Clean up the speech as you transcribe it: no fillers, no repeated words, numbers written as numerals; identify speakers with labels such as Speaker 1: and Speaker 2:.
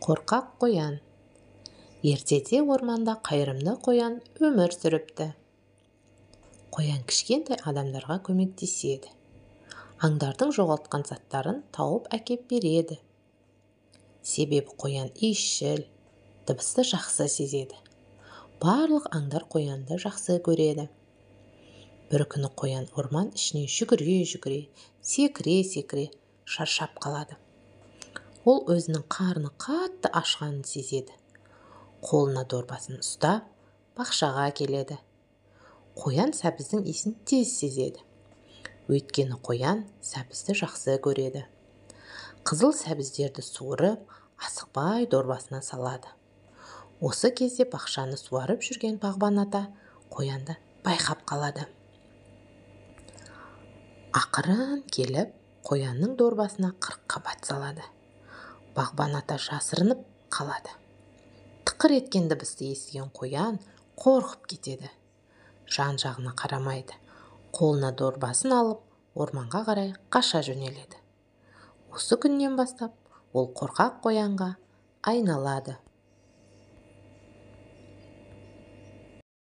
Speaker 1: Қорқақ қоян. Ертеде орманда қайырымды қоян өмір сүріпті. Қоян кішкентай адамдарға көмектеседі. Аңдардың жоғалтқан заттарын тауып әкеп береді. Себебі қоян иісшіл, дыбысты жақсы сезеді. Барлық аңдар қоянды жақсы көреді. Бір күні қоян орман ішіне жүгіре-жүгіре, секіре-секіре шаршап қалады. Ол өзінің қарны қатты ашқанын сезеді. Қолына дорбасын ұстап, бақшаға келеді. Қоян сәбіздің иісін тез сезеді. Өйткені қоян сәбізді жақсы көреді. Қызыл сәбіздерді суырып, асықпай дорбасына салады. Осы кезде бақшаны суарып жүрген бағбан ата қоянды байқап қалады. Ақырын келіп, қоянның дорбасына қырыққабат салады. Бағбан ата жасырынып қалады. Тықыр еткен дыбысты естіген қоян қорқып кетеді. Жан-жағына қарамайды. Қолына дорбасын алып, орманға қарай қаша жөнеледі. Осы күннен бастап ол қорқақ қоянға айналады.